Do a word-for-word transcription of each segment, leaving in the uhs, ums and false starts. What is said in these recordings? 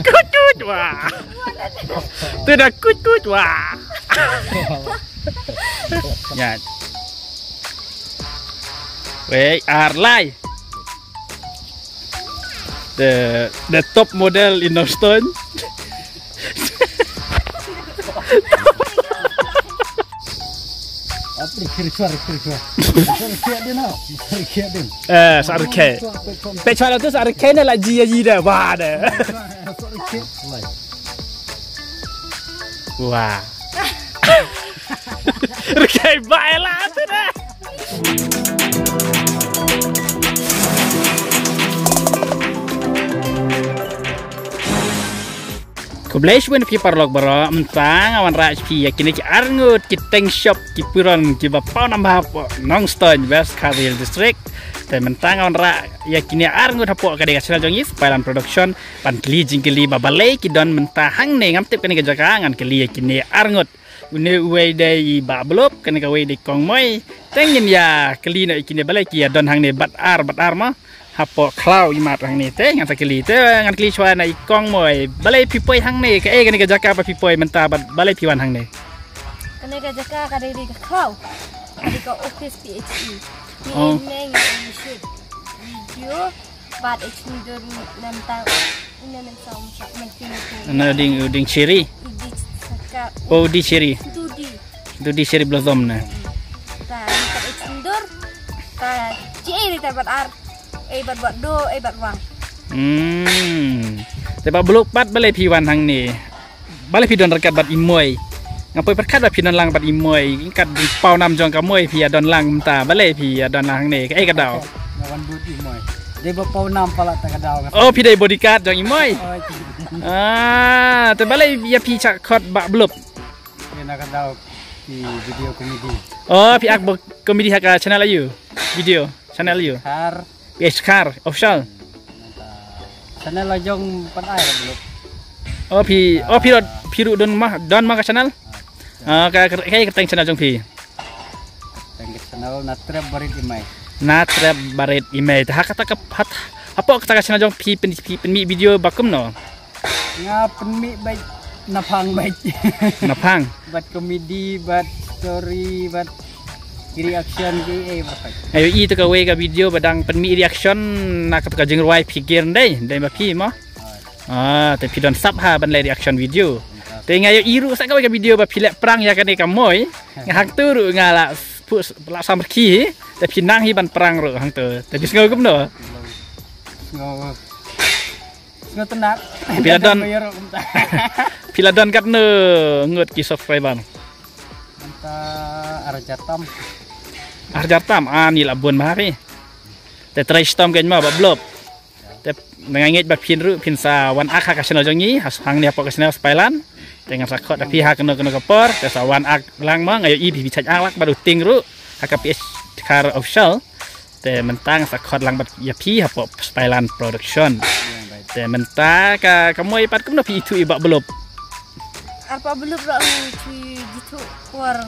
Kut kut wah. Tu dah kut kut wah. Ya. Wei, ar lai. The the top model in Nongstoiñ. Apa ni? Kiri suara, kiri suara. Suara kiat dia nak. Suara kiat dia. Eh, suara kiat. Pek suara tu suara kiat ni lah ji ji dah. Wah dah. Suara kiat. Wah. Rkai bai lah tu dah. Khublei shibun phi paralok baroh, mynta nga wanrah phi ïa kine ki arngut ki tank shop ki puron kiba paw nam hapoh Nongstoiñ, West Khasi Hills District. Te mynta nga wanrah ïa kine arngut hapoh ka dei ka channel jong ngi Spailan Production. Ban kylli jingkylli ba balei ki don mynta hangne, ngam tip kane ka jaka, ngan kylli ïa kine arngut. Une uwei dei i Bah Blup, kane kawei dei Kong Moi. Te ngin ïa kylli noh ïa kine balei ki ïa don hangne bad ar bad ar mo. Hapoh khlaw imat hangne te ngan sa kylli te ngan kylli shuwa na i Kong Moi. Balei phi poi hangne, kaei kane ka jaka ba phi poi mynta bad balei phi wan hangne? Kane ka jaka ka dei dei ka khlaw. Ka dei ka office P H E. Ni Oh. Neng ngi shoot video. Bad i chim dur nem tang ina nem sa um sa men kini tu. Ana ding u ding cherry. Idi saka. Oh, di cherry. Dudi. Dudi cherry blossom na. Ta ni ta i chim dur. Ta ji ai ri ta bat ar. Ai bat bat do, ai bat wang. Hmm. Te Bah Blup, bat balei phi wan hangne. Balei phi don ryngkat bad i Moi? Nga poi pyrkhat ba phi don lang bad i Moi. Kat dei paw nam jong ka Moi phi ïa don lang mynta. Balei phi ïa don lang hangne? Kaei ka daw? Nga wan bud i Moi. Dei ba paw nam palat ta ka daw. Oh, phi dei bodyguard jong i Moi. Oh, phi. Ah, te balei ïa phi shah khot Bah Blup? Ïa na ka daw phi video comedy. Oh, phi ak bo-, comedy ha ka channel aïu? Video channel aïu? Har. P H Khar Official. Channel la jong pat ai la Blup. Oh phi, oh phi rot, phi ruh don ma, don ma ka channel? Ah, ka, ka, ka, ka teng channel jong phi. Teng ka channel Na Trep Barit Imai. Na Trep Barit Imai. Te ha kata ka pat, hapoh kata ka channel jong phi pyn, phi pynmih video ba kumno? Nga pynmih bad na phang bad. Na phang. Bad comedy, bad story, bad reaction ki eh bad. Nga ïohi te kawei ka video ba dang pynmih reaction na kata ka jingrwai phi ker ndai, ndai ma phi mo. Ah, te phi don sap ha ban leh reaction video. Te nga ïohi ruh sa kawei ka video ba phi leh prank ïa kane ka Moi. Nga hangtu ruh nga la pu-, la samrkhie. Te phi nang hi ban prank ruh hangtu. Te phi sngew kumno? Sngew. Nga tynat. Phi la don. Phi la don katno ngut ki subscriber? Mynta ar hajar tam. Ar hajar tam, ani la bun bha phi. Te trai shitom kein mo Bah Blup. Te nga ngeit ba phin ruh phin sa wan ak ha ka channel jong ngi, ha hangne hapoh ka channel Spailan. Te ngan sa khot da phi ha kano kano ka por, te sa wan ak lang mo, nga ïohi phi phi chait ak lak bad u Ting ruh ha ka P H Khar Official. Te mynta nga sa khot lang bad ïa phi hapoh Spailan Production. Te mynta ka, ka Moi pat kumno phi ithuh ïa Bah Blup? Ar Bah Blup ruh ngi ithuh por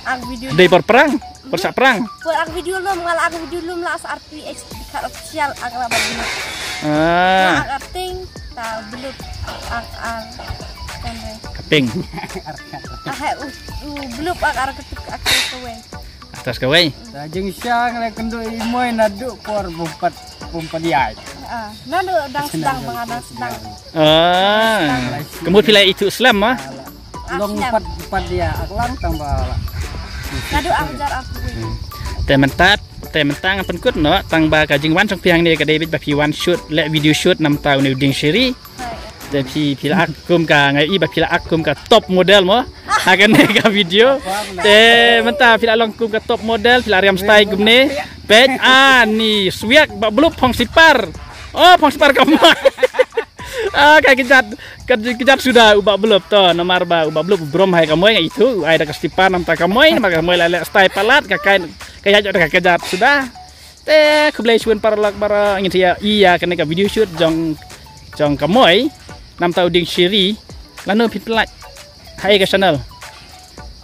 ak video. Dei por prank, por shah prank. Por ak video lum, nga la ak video lum la sa ar P H Khar Official ak la Bah Blup. Ah. Ak ar Ting, ta Blup ak ar. Ka Ting. Ah, hai, u, u Blup ak ar ka tuk ak kawei. Atas kawei. Ta jingshisha nga la kynduh i Moi naduh por bumpat, bumpat ïai. Ah, naduh dang sdang ba nga dang sdang. Ah. Ka mut phi la ithuh slem mo? Ah, long slem. Pat, pat ïa, ak lang tang ba. Naduh ar hajar ar kawei. Te mynta, te mynta ngan pynkut noh, tang ba ka jingwan jong phi hangne ka dei beit ba phi wan shoot, leh video shoot namar une u dieng shiri. Te phi, phi la ak kum ka, nga ïohi ba phi la ak kum ka top model mo. Ha kane ka video. Te mynta phi la long kum ka top model, phi la riam style kumne. Peit ani swiak Bah Blup phong sipar. Oh, phong sipar ka Moi. Ah, ka kjat, ka kjat suda u Bah Blup to, namar ba u Bah Blup u brom ha ka Moi, nga ithuh, u ai da ka sipar namar ka Moi, namar ka Moi la leh style palat, ka kai, ka ïaid da ka kjat suda. Te khublei shibun paralok baroh, ngin sa ïa, ïa kane ka video shoot jong, jong ka Moi namar u dieng shiri. Lano phi pynlait? Haei ka channel?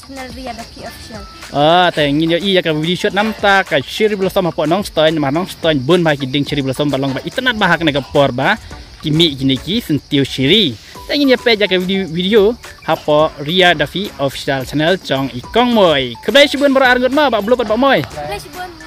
Channel Ria Daki Official. Ah, te ngin ïa, ïa ka video shoot namar ka cherry blossom hapoh Nongstoiñ, namar Nongstoiñ bun bha ki dieng cherry blossom ba long ba itynnad bha ha kane ka por ba ki mih kine ki syntiew shiri. Te ngin ïa peit ïa ka video, video hapoh Ria Duffy Official Channel jong i Kong Moi. Khublei shibun baroh arngut ma, Bah Blue bad Bah Moi. Khublei shibun.